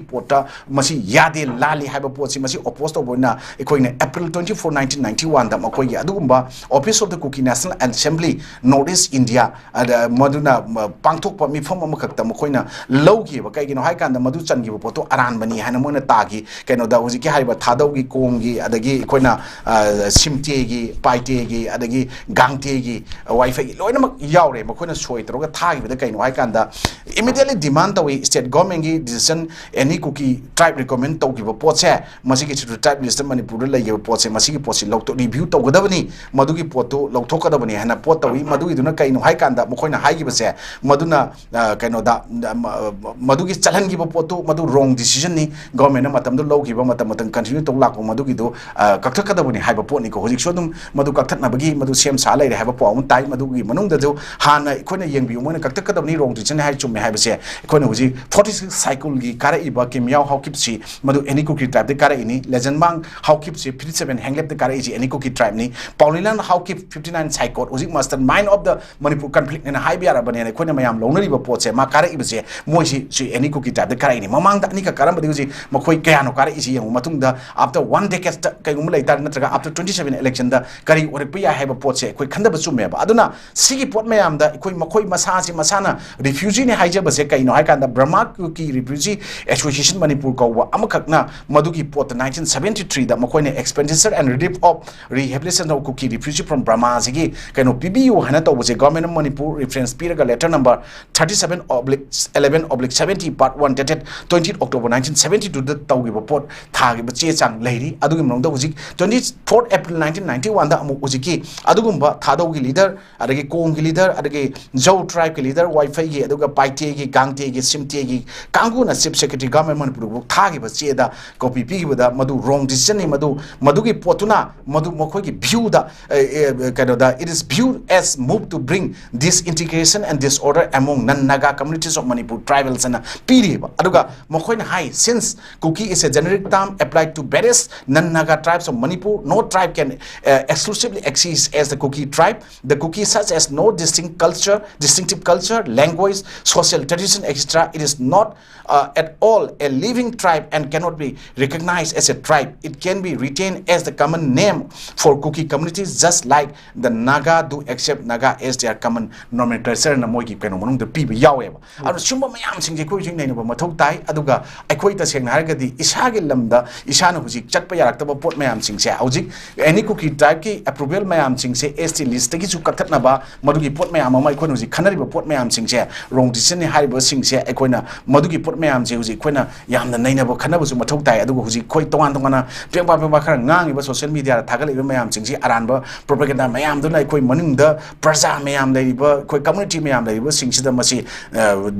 ꯄꯣꯠꯇ ꯃꯁꯤ ꯌꯥꯗꯦ, ꯂꯥꯜꯂꯤ ꯍꯥꯏꯕ ꯄꯣꯠꯁꯤ ꯃꯁꯤ ꯑꯣꯄꯣꯖ ꯇꯧꯕ ꯑꯣꯏꯅ ꯑꯩꯈꯣꯏꯅ April twenty four, nineteen ninety one ꯗ ꯃꯈꯣꯏꯒꯤ ꯑꯗꯨꯒꯨꯝꯕ Office of the Kuki National Assembly, North East India, ꯑꯗ ꯃꯗꯨꯅ ꯃ-, ꯄꯥꯡꯊꯣꯛꯄ ꯃꯤꯐꯝ ꯑꯃꯈꯛꯇ ꯃꯈꯣꯏꯅ ꯂꯧꯈꯤꯕ꯫ ꯀꯩꯒꯤꯅꯣ ꯍꯥꯏꯀꯥꯟꯗ ꯃꯗꯨ ꯆꯟꯈꯤꯕ ꯄꯣꯠꯇꯣ ꯑꯔꯥꯟꯕꯅꯤ ꯍꯥꯏꯅ ꯃꯣꯏꯅ ꯇꯥꯈꯤ꯫ ꯀꯩꯅꯣꯗ ꯍꯧꯖꯤꯛꯀꯤ ꯍꯥꯏꯔꯤꯕ ꯊꯥꯗꯧꯒꯤ, ꯀꯣꯡꯒꯤ, ꯑꯗꯒꯤ ꯑꯩꯈꯣꯏꯅ, ꯑ, ꯁꯤꯝꯇꯦꯒꯤ, ꯄꯥꯏꯇꯦꯒꯤ, ꯑꯗꯒꯤ ꯒꯥꯡꯇꯦꯒꯤ, ꯋꯥꯏꯐꯩꯒꯤ ꯂꯣꯏꯅꯃꯛ ꯌꯥꯎꯔꯦ꯫ ꯃꯈꯣꯏꯅ ꯁꯣꯏ ꯇꯧꯔꯒ ꯊꯥꯈꯤꯕꯗ ꯀꯩꯅꯣ ꯍꯥꯏꯀꯥꯟꯗ immediately demand ꯇꯧꯏ, state government ꯀꯤ decision, any Kuki tribe recommend ꯇꯧꯈꯤꯕ ꯄꯣꯠꯁꯦ, ꯃꯁꯤꯒꯤ Scheduled Tribe list ꯇ ꯃꯅꯤꯄꯨꯔꯗ ꯂꯩꯈꯤꯕ ꯄꯣꯠꯁꯦ, ꯃꯁꯤꯒꯤ ꯄꯣꯠꯁꯤ ꯂꯧꯊꯣꯛ-, review ꯇꯧꯒꯗꯕꯅꯤ, ꯃꯗꯨꯒꯤ ꯄꯣꯠꯇꯨ ꯂꯧꯊꯣꯛꯀꯗꯕꯅꯤ ꯍꯥꯏꯅ ꯄꯣꯠ ꯇꯧꯏ꯫ ꯃꯗꯨꯒꯤꯗꯨꯅ ꯀꯩꯅꯣ ꯍꯥꯏꯀꯥꯟꯗ ꯃꯈꯣꯏꯅ ꯍꯥꯏꯈꯤꯕꯁꯦ, ꯃꯗꯨꯅ, ꯑ, ꯀꯩꯅꯣꯗ, ꯑ, ꯃ-, ꯃꯗꯨꯒꯤ ꯆꯠꯍꯟꯈꯤꯕ ꯄꯣꯠꯇꯨ ꯃꯗꯨ wrong decision ꯅꯤ, government ꯅ ꯃꯇꯝꯗꯨ ꯂꯧꯈꯤꯕ, ꯃꯇꯝ ꯃꯇꯝ continue ꯇꯧ ꯂꯥꯛꯄ ꯃꯗꯨꯒꯤꯗꯨ, ꯑ, ꯀꯛꯊꯠꯀꯗꯕꯅꯤ ꯍꯥꯏꯕ ꯄꯣꯠꯅꯤꯀꯣ꯫ ꯍꯧꯖꯤꯛꯁꯨ ꯑꯗꯨꯝ ꯃꯗꯨ ꯀꯛꯊꯠꯅꯕꯒꯤ ꯃꯗꯨ ꯁꯦꯝ ꯁꯥ ꯂꯩꯔꯦ ꯍꯥꯏꯕ ꯄꯥꯎ ꯑꯃ ꯇꯥꯏ꯫ ꯃꯗꯨꯒꯤ ꯃꯅꯨꯡꯗꯁꯨ ꯍꯥꯟꯅ ꯑꯩꯈꯣꯏꯅ ꯌꯦꯡꯕꯤꯌꯨ, ꯃꯣꯏꯅ ꯀꯛꯊꯠꯀꯗꯕꯅꯤ, wrong decision ꯅꯤ ꯍꯥꯏ ꯆꯨꯝꯃꯦ ꯍꯥꯏꯕꯁꯦ ꯑꯩꯈꯣꯏꯅ ꯍꯧꯖꯤꯛ forty six ꯁꯥꯏꯀꯨꯜꯒꯤ ꯀꯥꯔꯛꯏꯕ ꯀꯤꯝꯌꯥꯎ ꯍꯥꯎꯀꯤꯞꯁꯤ ꯃꯗꯨ ꯑꯦꯅꯤ ꯀꯨꯀꯤ ꯇ꯭ꯔꯥꯏꯕꯇ ꯀꯥꯔꯛꯏꯅꯤ꯫ ꯂꯦꯖꯟꯃꯥꯡ ꯍꯥꯎꯀꯤꯞꯁꯤ fifty seven ꯍꯦꯡꯂꯦꯞꯇ ꯀꯥꯔꯛꯏꯁꯤ ꯑꯦꯅꯤ ꯀꯨꯀꯤ ꯇ꯭ꯔꯥꯏꯕꯅꯤ꯫ ꯄꯥꯎꯂꯤꯂꯥꯟ ꯍꯥꯎꯀꯤꯞ fifty nine ꯁꯥꯏꯀꯣꯠ, ꯍꯧꯖꯤꯛ mastermind of the Manipur conflict ꯅꯦꯅ ꯍꯥꯏꯕ ꯌꯥꯔꯕꯅꯦꯅ ꯑꯩꯈꯣꯏꯅ ꯃꯌꯥꯝ ꯂꯧꯅꯔꯤꯕ ꯄꯣꯠꯁꯦ, ꯃꯥ ꯀꯥꯔꯛꯏꯕꯁꯦ ꯃꯣꯏꯁꯤ ꯁꯤ ꯑꯦꯅꯤ ꯀꯨꯀꯤ ꯇ꯭ꯔꯥꯏꯕꯇ ꯀꯥꯔꯛꯏꯅꯤ꯫ ꯃꯃꯥꯡꯗ ꯑꯅꯤꯈꯛ ꯀꯥꯔꯝꯕꯗꯒꯤ ꯍꯧꯖꯤꯛ ꯃꯈꯣꯏ ꯀꯌꯥꯅꯣ ꯀꯥꯔꯛꯏꯁꯤ ꯌꯦꯡꯉꯨ꯫ ꯃꯇꯨꯡꯗ after one decade ꯇ ꯀꯩꯒꯨꯝꯕ ꯂꯩꯇꯥꯔꯦ, ꯅꯠꯇ꯭ꯔꯒ after twenty seven election ꯗ ꯀꯔꯤ ꯑꯣꯏꯔꯛꯄ ꯌꯥꯏ ꯍꯥꯏꯕ ꯄꯣꯠꯁꯦ ꯑꯩꯈꯣꯏ ꯈꯟꯊꯕ ꯆꯨꯝꯃꯦꯕ꯫ ꯑꯗꯨꯅ ꯁꯤꯒꯤ ꯄꯣꯠ ꯃꯌꯥꯝꯗ ꯑꯩꯈꯣꯏ ꯃꯈꯣꯏ ꯃꯁꯥꯁꯤ ꯃꯁꯥꯅ refugee ꯅꯤ ꯍꯥꯏꯖꯕꯁꯦ ꯀꯩꯅꯣ ꯍꯥꯏꯀꯥꯟꯗ Burma Kuki Refugee Association Manipur ꯀꯧꯕ ꯑꯃꯈꯛꯅ ꯃꯗꯨꯒꯤ ꯄꯣꯠꯇ nineteen seventy three ꯗ ꯃꯈꯣꯏꯅ Expenditure and Relief of Rehabilitation of Kuki Refugee from Burma ꯁꯤꯒꯤ ꯀꯩꯅꯣ ꯄꯤꯕꯤꯌꯨ ꯍꯥꯏꯅ ꯇꯧꯕꯁꯦ Government of Manipur reference ꯄꯤꯔꯒ letter number thirty seven oblique eleven oblique seventy part one dated twenty October nineteen seventy two ꯗ ꯇꯧꯈꯤꯕ ꯄꯣꯠ, ꯊꯥꯈꯤꯕ ꯆꯦ ꯆꯥꯡ ꯂꯩꯔꯤ꯫ ꯑꯗꯨꯒꯤ ꯃꯅꯨꯡꯗ ꯍꯧꯖꯤꯛ twenty fourth April nineteen ninety oneꯗ ꯑꯃꯨꯛ ꯍꯧꯖꯤꯛꯀꯤ ꯑꯗꯨꯒꯨꯝꯕ ꯊꯥꯗꯧꯒꯤ ꯂꯤꯗꯔ, ꯑꯗꯒꯤ ꯀꯣꯡꯒꯤ ꯂꯤꯗꯔ, ꯑꯗꯒꯤ ꯖꯧ ꯇ꯭ꯔꯥꯏꯕꯀꯤ ꯂꯤꯗꯔ, ꯋꯥꯏꯐꯩꯒꯤ, ꯑꯗꯨꯒ ꯄꯥꯏꯇꯦꯒꯤ, ꯒꯥꯡꯇꯦꯒꯤ, ꯁꯤꯝꯇꯦꯒꯤ ꯀꯥꯡꯕꯨꯅ ꯆꯤꯐ ꯁꯦꯀ꯭ꯔꯦꯇꯔꯤ ꯒꯚꯔꯟꯃꯦꯟ ꯃꯅꯤꯄꯨꯔꯕꯨ ꯊꯥꯈꯤꯕ ꯆꯦꯗ ꯀꯣꯄꯤ ꯄꯤꯈꯤꯕꯗ ꯃꯗꯨ ꯔꯣꯡ ꯗꯤꯁꯤꯖꯟꯅꯤ꯫ ꯃꯗꯨ, ꯃꯗꯨꯒꯤ ꯄꯣꯠꯇꯨꯅ ꯃꯗꯨ ꯃꯈꯣꯏꯒꯤ ꯚ꯭ꯌꯨꯗ, ꯑꯦ, ꯑꯦ, ꯀꯩꯅꯣꯗ, it is viewed as move to bring disintegration and disorder among non-Naga communities of Manipur tribals ꯑꯅ ꯄꯤꯔꯤꯕ꯫ ꯑꯗꯨꯒ ꯃꯈꯣꯏꯅ ꯍꯥꯏ, since Kuki is a generic term applied to various non-Naga tribes of Manipur, no tribe can uh, exclusively exist as the Kuki tribe. The Kuki such as no distinct culture, distinctive culture, language, social tradition, et cetera. It is not uh, at all a living tribe and cannot be recognized as a tribe. It can be retained as the common name for Kuki communities, just like the Naga do accept Naga as their common nomenclature ꯅ ꯃꯣꯏꯒꯤ ꯀꯩꯅꯣ ꯃꯅꯨꯡꯗ ꯄꯤꯕ ꯌꯥꯎꯋꯦꯕ꯫ ꯑꯗꯣ ꯁꯨꯝꯕ ꯃꯌꯥꯝꯁꯤꯡꯁꯦ ꯑꯩꯈꯣꯏꯁꯨ ꯅꯩꯅꯕ ꯃꯊꯧ ꯇꯥꯏ꯫ ꯑꯗꯨꯒ ꯑꯩꯈꯣꯏ ꯇꯁꯦꯡꯅ ꯍꯥꯏꯔꯒꯗꯤ ꯏꯁꯥꯒꯤ ꯂꯝꯗ ꯏꯁꯥꯅ ꯍꯧꯖꯤꯛ ꯆꯠꯄ ꯌꯥꯔꯛꯇꯕ ꯄꯣꯠ ꯃꯌꯥꯝꯁꯤꯡꯁꯦ, ꯍꯧꯖꯤꯛ ꯑꯦꯅꯤ ꯀꯨꯀꯤ ꯇ꯭ꯔꯥꯏꯕꯀꯤ ꯑꯦꯄ꯭ꯔꯨꯚꯦꯜ ꯃꯌꯥꯝꯁꯤꯡꯁꯦ ꯑꯦꯁ ꯇꯤ ꯂꯤꯁꯇꯒꯤꯁꯨ ꯀꯛꯊꯠꯅꯕ, ꯃꯗꯨꯒꯤ ꯄꯣꯠ ꯃꯌꯥꯝ ꯑꯃ ꯑꯩꯈꯣꯏꯅ ꯍꯧꯖꯤꯛ ꯈꯟꯅꯔꯤꯕ ꯄꯣꯠ ꯃꯌꯥꯝꯁꯤꯡꯁꯦ, ꯔꯣꯡ ꯗꯤꯁꯤꯖꯟꯅꯤ ꯍꯥꯏꯔꯤꯕꯁꯤꯡꯁꯦ ꯑꯩꯈꯣꯏꯅ, ꯃꯗꯨꯒꯤ ꯄꯣꯠ ꯃꯌꯥꯝꯁꯦ ꯍꯧꯖꯤꯛ ꯑꯩꯈꯣꯏꯅ ꯌꯥꯝꯅ ꯅꯩꯅꯕ ꯈꯟꯅꯕꯁꯨ ꯃꯊꯧ ꯇꯥꯏ꯫ ꯑꯗꯨꯒ ꯍꯧꯖꯤꯛ ꯑꯩꯈꯣꯏ ꯇꯣꯉꯥꯟ ꯇꯣꯉꯥꯟꯅ ꯄꯦꯡꯕꯥ ꯄꯦꯡꯕꯥ ꯈꯔ ꯉꯥꯡꯉꯤꯕ ꯁꯣꯁꯤꯌꯦꯜ ꯃꯤꯗꯤꯌꯥꯗ ꯊꯥꯒꯠꯂꯛꯏꯕ ꯃꯌꯥꯝꯁꯤꯡꯁꯤ ꯑꯔꯥꯟꯕ ꯄ꯭ꯔꯣꯄꯒꯦꯟꯗꯥ ꯃꯌꯥꯝꯗꯨꯅ ꯑꯩꯈꯣꯏ ꯃꯅꯨꯡꯗ ꯄ꯭ꯔꯖꯥ ꯃꯌꯥꯝ ꯂꯩꯔꯤꯕ, ꯑꯩꯈꯣꯏ ꯀꯝꯃ꯭ꯌꯨꯅꯤꯇꯤ ꯃꯌꯥꯝ ꯂꯩꯔꯤꯕꯁꯤꯡꯁꯤꯗ ꯃꯁꯤ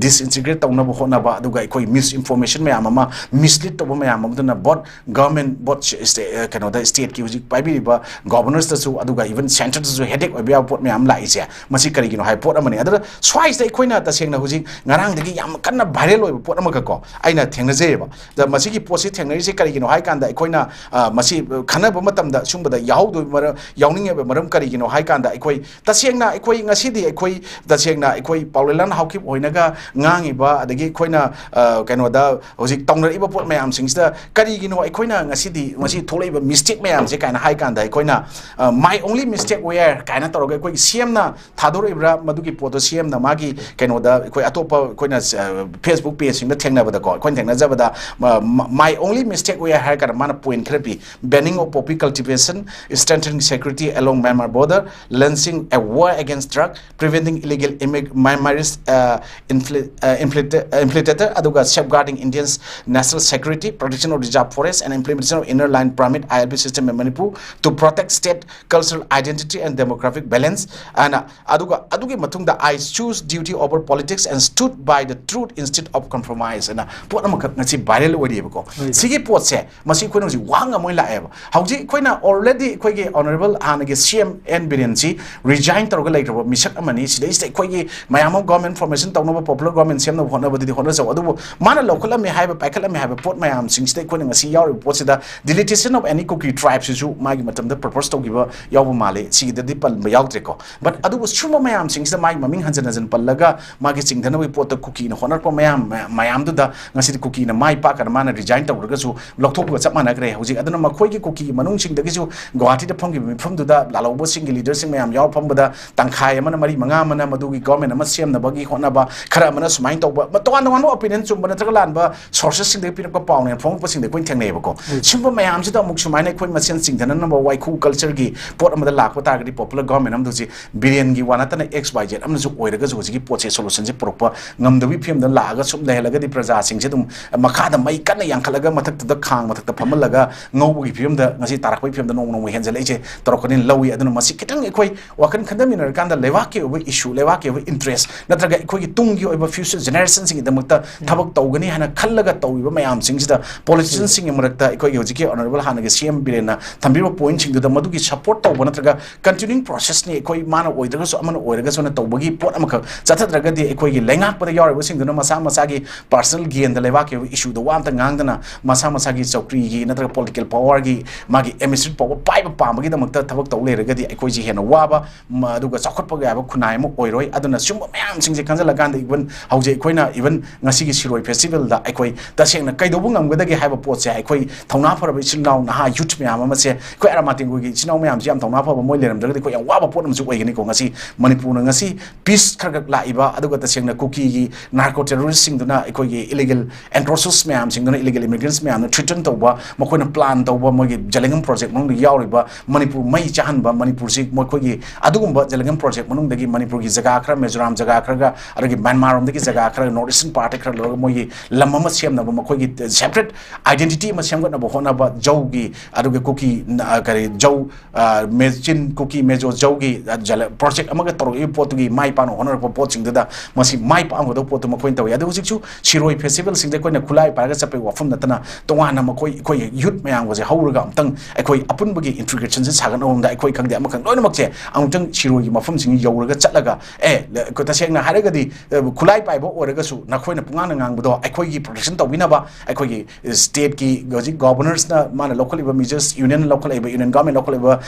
ꯗꯤꯁꯏꯟꯇꯤꯒ꯭ꯔꯦꯠ ꯇꯧꯅꯕ ꯍꯣꯠꯅꯕ, ꯑꯗꯨꯒ ꯑꯩꯈꯣꯏ ꯃꯤꯁꯏꯟꯐꯣꯔꯃꯦꯁꯟ ꯃꯌꯥꯝ ꯑꯃ, ꯃꯤꯁꯂꯤꯗ ꯇꯧꯕ ꯃꯌꯥꯝ ꯑꯃꯗꯨꯅ ꯕꯣꯠ ꯒꯚꯔꯟꯃꯦꯟ, ꯕꯣꯠ ꯁ-, ꯁ꯭ꯇꯦ-, ꯑ, ꯀꯩꯅꯣꯗ, ꯁ꯭ꯇꯦꯠꯀꯤ ꯍꯧꯖꯤꯛ ꯄꯥꯏꯕꯤꯔꯤꯕ ꯒꯣꯚꯔꯅꯔꯁꯇꯁꯨ, ꯑꯗꯨꯒ ꯏꯚꯟ ꯁꯦꯟꯇꯔꯗꯁꯨ ꯍꯦꯗꯦꯛ ꯑꯣꯏꯕ ꯌꯥꯕ ꯄꯣꯠ ꯃꯌꯥꯝ ꯂꯥꯛꯏꯁꯦ, ꯃꯁꯤ ꯀꯔꯤꯒꯤꯅꯣ ꯍꯥꯏꯕ ꯄꯣꯠ ꯑꯃꯅꯤ꯫ ꯑꯗꯨꯅ ꯁ꯭ꯋꯥꯏꯁꯤꯗ ꯑꯩꯈꯣꯏꯅ ꯇꯁꯦꯡꯅ ꯍꯧꯖꯤꯛ ꯉꯔꯥꯡꯗꯒꯤ ꯌꯥꯝ ꯀꯟꯅ ꯚꯥꯏꯔꯦꯜ ꯑꯣꯏꯕ ꯄꯣꯠ ꯑꯃꯈꯛ ꯀꯣ ꯑꯩꯅ ꯊꯦꯡꯅꯖꯩꯌꯦꯕ꯫ ꯑꯗ ꯃꯁꯤꯒꯤ ꯄꯣꯠꯁꯤ ꯊꯦꯡꯅꯔꯤꯁꯦ ꯀꯔꯤꯒꯤꯅꯣ ꯍꯥꯏ ꯀꯥꯟꯗ, ꯑꯩꯈꯣꯏꯅ, ꯑ, ꯃꯁꯤ ꯈꯟꯅꯕ ꯃꯇꯝꯗ ꯁꯨꯝꯕꯗ ꯌꯥꯎꯍꯧꯗꯣꯏ ꯃꯔꯝ, ꯌꯥꯎꯅꯤꯡꯉꯤꯕ ꯃꯔꯝ ꯀꯔꯤꯒꯤꯅꯣ ꯍꯥꯏ ꯀꯥꯟꯗ, ꯑꯩꯈꯣꯏ ꯇꯁꯦꯡꯅ ꯑꯩꯈꯣꯏ ꯉꯁꯤꯗꯤ ꯑꯩꯈꯣꯏ ꯇꯁꯦꯡꯅ ꯑꯩꯈꯣꯏ ꯄꯥꯎꯂꯦꯂꯥꯟ ꯍꯥꯎꯀꯤꯞ ꯍꯣꯏꯅꯒ ꯉꯥꯡꯉꯤꯕ, ꯑꯗꯒꯤ ꯑꯩꯈꯣꯏꯅ, ꯑ, ꯀꯩꯅꯣꯗ ꯍꯧꯖꯤꯛ ꯇꯧꯅꯔꯛꯏꯕ ꯄꯣꯠ ꯃꯌꯥꯝꯁꯤꯡꯁꯤꯗ ꯀꯔꯤꯒꯤꯅꯣ ꯑꯩꯈꯣꯏꯅ ꯉꯁꯤꯗꯤ, ꯉꯁꯤ ꯊꯣꯛꯂꯛꯏꯕ ꯃꯤꯁꯇꯦꯛ ꯃꯌꯥꯝꯁꯦ ꯀꯥꯏꯅ ꯍꯥꯏ ꯀꯥꯟꯗ, ꯑꯩꯈꯣꯏꯅ, ꯑ, "My only mistake where" ꯀꯥꯏꯅ ꯇꯧꯔꯒ ꯑꯩꯈꯣꯏꯒꯤ ꯁꯤ ꯑꯦꯝꯅ ꯊꯥꯗꯣꯔꯛꯏꯕ꯭ꯔꯥ, ꯃꯗꯨꯒꯤ ꯄꯣꯠꯇꯣ ꯁꯤ ꯑꯦꯝꯅ ꯃꯥꯒꯤ ꯀꯩꯅꯣꯗ ꯑꯩꯈꯣꯏ ꯑꯇꯣꯞꯄ ꯑꯩꯈꯣꯏꯅ, ꯑ, Facebook ꯄꯦꯖꯁꯤꯡꯗ ꯊꯦꯡꯅꯕꯗꯀꯣ, ꯑꯩꯈꯣꯏꯅ ꯊꯦꯡꯅꯖꯕꯗ, ꯃ-, ꯃ-, "My only mistake where" ꯍꯥꯏꯔ ꯀꯥꯟꯗ ꯃꯥꯅ ꯄꯣꯏꯟ ꯈꯔ ꯄꯤ: banning of poppy cultivation, strengthening security along Myanmar border, launching a war against drug, preventing illegal immig-, Myanmarese, uh, infli-, uh, infiltra-, uh, infiltrator, ꯑꯗꯨꯒ safeguarding Indians national security, protection of reserve forest and implementing Inner Line Permit, I L P system in Manipur to protect state cultural identity and demographic balance. And ꯑꯗꯨꯒ ꯑꯗꯨꯒꯤ ꯃꯇꯨꯡꯗ "I choose duty over politics and stood by the truth instead of compromise" ꯑꯅ ꯄꯣꯠ ꯑꯃꯈꯛ ꯉꯁꯤ viral ꯑꯣꯏꯔꯤꯑꯕꯀꯣ꯫ ꯁꯤꯒꯤ ꯄꯣꯠꯁꯦ, ꯃꯁꯤ ꯑꯩꯈꯣꯏꯅ ꯍꯧꯖꯤꯛ ꯋꯥ ꯉꯝꯃꯣꯏ ꯂꯥꯛꯑꯦꯕ꯫ ꯍꯧꯖꯤꯛ ꯑꯩꯈꯣꯏꯅ already ꯑꯩꯈꯣꯏꯒꯤ honourable ꯍꯥꯟꯅꯒꯤ C M N ꯕꯤꯔꯦꯟꯁꯤ resign ꯇꯧꯔꯒ ꯂꯩꯈ꯭ꯔꯕ ꯃꯤꯁꯛ ꯑꯃꯅꯤ꯫ ꯁꯤꯗꯩꯁꯤꯗ ꯑꯩꯈꯣꯏꯒꯤ ꯃꯌꯥꯝ ꯑꯃ government formation ꯇꯧꯅꯕ, popular government ꯁꯦꯝꯅꯕ ꯍꯣꯠꯅꯕꯗꯨꯗꯤ ꯍꯣꯠꯅꯖꯧ, ꯑꯗꯨꯕꯨ ꯃꯥꯅ ꯂꯧꯈꯠꯂꯝꯃꯦ ꯍꯥꯏꯕ, ꯄꯥꯏꯈꯠꯂꯝꯃꯦ ꯍꯥꯏꯕ ꯄꯣꯠ ꯃꯌꯥꯝꯁꯤꯡꯁꯤꯗ ꯑꯩꯈꯣꯏꯅ ꯉꯁꯤ ꯌꯥꯎꯔꯤꯕ ꯄꯣꯠꯁꯤꯗ deletation of any Kuki tribe ꯁꯤꯁꯨ ꯃꯥꯒꯤ ꯃꯇꯝꯗ propose ꯇꯧꯈꯤꯕ ꯌꯥꯎꯕ ꯃꯥꯜꯂꯦ꯫ ꯁꯤꯒꯤꯗꯗꯤ ꯄꯟꯕ ꯌꯥꯎꯗ꯭ꯔꯦꯀꯣ꯫ But ꯑꯗꯨꯕꯨ ꯁꯨꯝꯕ ꯃꯌꯥꯝꯁꯤꯡꯁꯤꯗ ꯃꯥꯒꯤ ꯃꯃꯤꯡ ꯍꯟꯖꯟ ꯍꯟꯖꯟ ꯄꯜꯂꯒ ꯃꯥꯒꯤ ꯆꯤꯡꯊꯅꯕꯒꯤ ꯄꯣꯠꯇ ꯀꯨꯀꯤꯅ ꯍꯣꯠꯅꯔꯛꯄ ꯃꯌꯥꯝ, ꯃꯌꯥꯝꯗꯨꯗ ꯉꯁꯤꯗꯤ ꯀꯨꯀꯤꯅ ꯃꯥꯏ ꯄꯥꯛꯀꯅ ꯃꯥꯅ resign ꯇꯧꯔꯒꯁꯨ ꯂꯧꯊꯣꯛꯄꯒ ꯆꯞ ꯃꯥꯟꯅꯈ꯭ꯔꯦ꯫ ꯍꯧꯖꯤꯛ ꯑꯗꯨꯅ ꯃꯈꯣꯏꯒꯤ ꯀꯨꯀꯤꯒꯤ ꯃꯅꯨꯡꯁꯤꯡꯗꯒꯤꯁꯨ ꯒꯨꯋꯥꯍꯥꯇꯤꯗ ꯐꯝꯈꯤꯕ ꯃꯤꯐꯝꯗꯨꯗ ꯂꯥꯜꯍꯧꯕꯁꯤꯡꯒꯤ leaderꯁꯤꯡ ꯃꯌꯥꯝ ꯌꯥꯎꯔ ꯐꯝꯕꯗ ꯇꯪꯈꯥꯏ ꯑꯃꯅ, ꯃꯔꯤ ꯃꯉꯥ ꯑꯃꯅ ꯃꯗꯨꯒꯤ government ꯑꯃ ꯁꯦꯝꯅꯕꯒꯤ ꯍꯣꯠꯅꯕ, ꯈꯔ ꯑꯃꯅ ꯁꯨꯃꯥꯏꯅ ꯇꯧꯕ, ꯃ-, ꯇꯣꯉꯥꯟ ꯇꯣꯉꯥꯟꯕ opinion, ꯆꯨꯝꯕ ꯅꯠꯇ꯭ꯔꯒ ꯂꯥꯟꯕ sourcesꯁꯤꯡꯗꯒꯤ ꯄꯤꯔꯛꯄ ꯄꯥꯎꯅꯦꯅ ꯐꯣꯡꯉꯛꯄꯁꯤꯡꯗ ꯑꯩꯈꯣꯏꯅ ꯊꯦꯡꯅꯩꯑꯕꯀꯣ꯫ ꯁꯤꯒꯨꯝꯕ ꯃꯌꯥꯝꯁꯤꯗ ꯑꯃꯨꯛ ꯁꯨꯃꯥꯏꯅ ꯑꯩꯈꯣꯏ ꯃꯁꯦꯟ ꯆꯤꯡꯊꯅꯅꯕ ꯋꯥꯏꯈꯨ cultureꯒꯤ ꯄꯣꯠ ꯑꯃꯗ ꯂꯥꯛꯄ ꯇꯥꯔꯒꯗꯤ, popular government ꯑꯃꯗ ꯍꯧꯖꯤꯛ ꯕꯤꯔꯦꯟꯒꯤ ꯋꯥ ꯅꯠꯇꯅ X Y Z ꯑꯃꯅꯁꯨ ꯑꯣꯏꯔꯒꯁꯨ ꯍꯧꯖꯤꯛꯀꯤ ꯄꯣꯠꯁꯦ solutionꯁꯦ ꯄꯨꯔꯛꯄ ꯉꯝꯗꯕꯒꯤ ꯐꯤꯕꯝꯗ ꯂꯥꯛꯑꯒ ꯁꯨꯝ ꯂꯩꯍꯜꯂꯒꯗꯤ, ꯄ꯭ꯔꯖꯥꯁꯤꯡꯁꯦ ꯑꯗꯨꯝ ꯃꯈꯥꯗ ꯃꯩ ꯀꯟꯅ ꯌꯥꯡꯈꯠꯂꯒ ꯃꯊꯛꯇꯨꯗ ꯈꯥꯡ ꯃꯊꯛꯇ ꯐꯝꯍꯜꯂꯒ ꯉꯧꯕꯒꯤ ꯐꯤꯕꯝꯗ ꯉꯁꯤ ꯇꯥꯔꯛꯄꯒꯤ ꯐꯤꯕꯝꯗ ꯅꯣꯡꯃ ꯅꯣꯡꯃ ꯍꯦꯟꯖꯜꯂꯛꯏꯁꯦ ꯇꯧꯔꯛꯀꯅꯤꯅ ꯂꯧꯏ꯫ ꯑꯗꯨꯅ ꯃꯁꯤ ꯈꯤꯇꯪ ꯑꯩꯈꯣꯏ ꯋꯥꯈꯜ ꯈꯟꯊꯃꯤꯟꯅꯔꯀꯥꯟꯗ ꯂꯩꯕꯥꯛꯀꯤ ꯑꯣꯏꯕ issue, ꯂꯩꯕꯥꯛꯀꯤ ꯑꯣꯏꯕ interest ꯅꯠꯇ꯭ꯔꯒ ꯑꯩꯈꯣꯏꯒꯤ ꯇꯨꯡꯒꯤ ꯑꯣꯏꯕ future generationꯁꯤꯡꯒꯤꯗꯃꯛꯇ ꯊꯕꯛ ꯇꯧꯒꯅꯤ ꯍꯥꯏꯅ ꯈꯜꯂꯒ ꯇꯧꯔꯤꯕ ꯃꯌꯥꯝꯁꯤꯡꯁꯤꯗ, politicianꯁꯤꯡꯒꯤ ꯃꯔꯛꯇ ꯑꯩꯈꯣꯏꯒꯤ ꯍꯧꯖꯤꯛꯀꯤ honourable ꯍꯥꯟꯅꯒꯤ C M ꯕꯤꯔꯦꯟꯅ ꯊꯝꯕꯤꯔꯤꯕ pointꯁꯤꯡꯗꯨꯗ ꯃꯗꯨꯒꯤ support ꯇꯧꯕ ꯅꯠꯇ꯭ꯔꯒ continuing processꯅꯤ꯫ ꯑꯩꯈꯣꯏ ꯃꯥꯅ ꯑꯣꯏꯗ꯭ꯔꯒꯁꯨ ꯑꯃꯅ ꯑꯣꯏꯔꯒꯁꯨꯅ ꯇꯧꯕꯒꯤ ꯄꯣꯠ ꯑꯃꯈꯛ ꯆꯠꯊꯗ꯭ꯔꯒꯗꯤ ꯑꯩꯈꯣꯏꯒꯤ ꯂꯩꯉꯥꯛꯄꯗ ꯌꯥꯎꯔꯤꯕꯁꯤꯡꯗꯨꯅ ꯃꯁꯥ ꯃꯁꯥꯒꯤ personal gainꯗ, ꯂꯩꯕꯥꯛꯀꯤ ꯑꯣꯏꯕ issueꯗ ꯋꯥ ꯑꯝꯇ ꯉꯥꯡꯗꯅ ꯃꯁꯥ ꯃꯁꯥꯒꯤ ꯆꯧꯀ꯭ꯔꯤꯒꯤ ꯅꯠꯇ꯭ꯔꯒ political powerꯒꯤ ꯃꯥꯒꯤ administrative power ꯄꯥꯏꯕ ꯄꯥꯝꯕꯒꯤꯗꯃꯛꯇ ꯊꯕꯛ ꯇꯧ ꯂꯩꯔꯒꯗꯤ ꯑꯩꯈꯣꯏꯁꯤ ꯍꯦꯟꯅ ꯋꯥꯕ, ꯃ-, ꯑꯗꯨꯒ ꯆꯥꯎꯈꯠꯄ ꯌꯥꯕ ꯈꯨꯟꯅꯥꯏ ꯑꯃ ꯑꯣꯏꯔꯣꯏ꯫ ꯑꯗꯨꯅ ꯁꯤꯒꯨꯝꯕ ꯃꯌꯥꯝꯁꯤꯡꯁꯦ ꯈꯟꯖꯤꯜꯂꯀꯥꯟꯗ even ꯍꯧꯖꯤꯛ ꯑꯩꯈꯣꯏꯅ even ꯉꯁꯤꯒꯤ ꯁꯤꯔꯣꯏ festivalꯗ ꯑꯩꯈꯣꯏ ꯇꯁꯦꯡꯅ ꯀꯩꯗꯧꯕ ꯉꯝꯒꯗꯒꯦ ꯍꯥꯏꯕ ꯄꯣꯠꯁꯦ ꯑꯩꯈꯣꯏ ꯊꯧꯅꯥ ꯐꯔꯕ ꯏꯆꯤꯜ ꯏꯅꯥꯎ ꯅꯍꯥ youth ꯃꯌꯥꯝ ꯑꯃꯁꯦ, ꯑꯩꯈꯣꯏ ꯑꯔꯥꯃꯥꯇꯦꯡꯒꯣꯏꯒꯤ ꯏꯆꯤꯜ ꯏꯅꯥꯎ ꯃꯌꯥꯝꯁꯦ ꯌꯥꯝ ꯊꯧꯅꯥ ꯐꯕ ꯃꯣꯏ ꯂꯩꯔꯝꯗ꯭ꯔꯒꯗꯤ ꯑꯩꯈꯣꯏ ꯌꯥꯝ ꯋꯥꯕ ꯄꯣꯠ ꯑꯃꯁꯨ ꯑꯣꯏꯒꯅꯤꯀꯣ꯫ ꯉꯁꯤ ꯃꯅꯤꯄꯨꯔꯅ ꯉꯁꯤ peace ꯈꯔ ꯈꯛ ꯂꯥꯛꯏꯕ, ꯑꯗꯨꯒ ꯇꯁꯦꯡꯅ ꯀꯨꯀꯤꯒꯤ narco terroristꯁꯤꯡꯗꯨꯅ, ꯑꯩꯈꯣꯏꯒꯤ illegal encroachers ꯃꯌꯥꯝꯁꯤꯡꯗꯨꯅ, illegal immigrants ꯃꯌꯥꯝꯅ threaten ꯇꯧꯕ, ꯃꯈꯣꯏꯅ plan ꯇꯧꯕ, ꯃꯣꯏꯒꯤ ꯖꯦꯂꯤꯡꯒꯝ project ꯃꯅꯨꯡꯗ ꯌꯥꯎꯔꯤꯕ ꯃꯅꯤꯄꯨꯔ ꯃꯩ ꯆꯥꯍꯟꯕ, ꯃꯅꯤꯄꯨꯔꯁꯤ ꯃꯈꯣꯏꯒꯤ ꯑꯗꯨꯒꯨꯝꯕ ꯖꯦꯂꯤꯡꯒꯝ project ꯃꯅꯨꯡꯗꯒꯤ ꯃꯅꯤꯄꯨꯔꯒꯤ ꯖꯒꯥ ꯈꯔ, ꯃꯤꯖꯣꯔꯥꯝ ꯖꯒꯥ ꯈꯔꯒ, ꯑꯗꯒꯤ ꯃ꯭ꯌꯥꯟꯃꯥꯔ ꯔꯣꯝꯗꯒꯤ ꯖꯒꯥ ꯈꯔ, north eastern part ꯈꯔ ꯂꯧꯔꯒ ꯃꯣꯏꯒꯤ ꯂꯝ ꯑꯃ ꯁꯦꯝꯅꯕ, ꯃꯈꯣꯏꯒꯤ separate identity ꯑꯃ ꯁꯦꯝꯒꯠꯅꯕ ꯍꯣꯠꯅꯕ, ꯖꯧꯒꯤ, ꯑꯗꯨꯒ ꯀꯨꯀꯤ, ꯅ-, ꯀꯔꯤ, ꯖꯧ, ꯑ, ꯃꯦꯆꯤꯟ, ꯀꯨꯀꯤ ꯃꯦꯖꯣ ꯖꯧꯒꯤ, ꯑ, ꯖꯂ-, ꯄ꯭ꯔꯣꯖꯦꯛ ꯑꯃꯒ ꯇꯧꯔꯛꯏꯕ ꯄꯣꯠꯇꯨꯒꯤ ꯃꯥꯏ ꯄꯥꯛꯅ ꯍꯣꯠꯅꯔꯛꯄ ꯄꯣꯠꯁꯤꯡꯗꯨꯗ ꯃꯁꯤ ꯃꯥꯏ ꯄꯥꯛꯑꯝꯒꯗꯧꯕ ꯄꯣꯠꯇꯨ ꯃꯈꯣꯏꯅ ꯇꯧꯏ꯫ ꯑꯗꯨ ꯍꯧꯖꯤꯛꯁꯨ ꯁꯤꯔꯣꯏ ꯐꯦꯁꯇꯤꯚꯦꯜꯁꯤꯡꯗ ꯑꯩꯈꯣꯏꯅ ꯈꯨꯠꯂꯥꯏ ꯄꯥꯏꯔꯒ ꯆꯠꯄꯒꯤ ꯋꯥꯐꯝ ꯅꯠꯇꯅ, ꯇꯣꯉꯥꯟꯅ ꯃꯈꯣꯏ, ꯑꯩꯈꯣꯏ ꯌꯨꯠ ꯃꯌꯥꯝꯒꯁꯦ ꯍꯧꯔꯒ ꯑꯝꯇꯪ ꯑꯩꯈꯣꯏ ꯑꯄꯨꯟꯕꯒꯤ ꯏꯟꯇꯤꯒ꯭ꯔꯦꯁꯟꯁꯦ ꯁꯥꯒꯠꯅꯕꯗ ꯑꯩꯈꯣꯏ ꯈꯪꯗꯦ ꯑꯃ ꯈꯪꯗꯦ ꯂꯣꯏꯅꯃꯛꯁꯦ ꯑꯃꯨꯛꯇꯪ ꯁꯤꯔꯣꯏꯒꯤ ꯃꯐꯝꯁꯤꯡ ꯌꯧꯔꯒ ꯆꯠꯂꯒ, ꯑꯦ, ꯂ-, ꯇꯁꯦꯡꯅ ꯍꯥꯏꯔꯒꯗꯤ, ꯑ, ꯈꯨꯠꯂꯥꯏ ꯄꯥꯏꯕ ꯑꯣꯏꯔꯒꯁꯨ ꯅꯈꯣꯏꯅ ꯄꯨꯡꯉꯥꯡꯗ ꯉꯥꯡꯕꯗꯣ ꯑꯩꯈꯣꯏꯒꯤ ꯄ꯭ꯔꯣꯇꯦꯛꯁꯟ ꯇꯧꯕꯤꯅꯕ, ꯑꯩꯈꯣꯏꯒꯤ ꯁ꯭ꯇꯦꯠꯀꯤ ꯍꯧꯖꯤꯛ ꯒꯣꯕꯔꯅꯔꯁꯅ ꯃꯥꯅ ꯂꯧꯈꯠꯂꯤꯕ ꯃꯤꯖꯔꯁ, ꯌꯨꯅꯤꯌꯟ ꯂꯧꯈꯠꯂꯛꯏꯕ, ꯌꯨꯅꯤꯌꯟ ꯒꯣꯔꯃꯦꯟ ꯂꯧꯈꯠꯂꯛꯏꯕ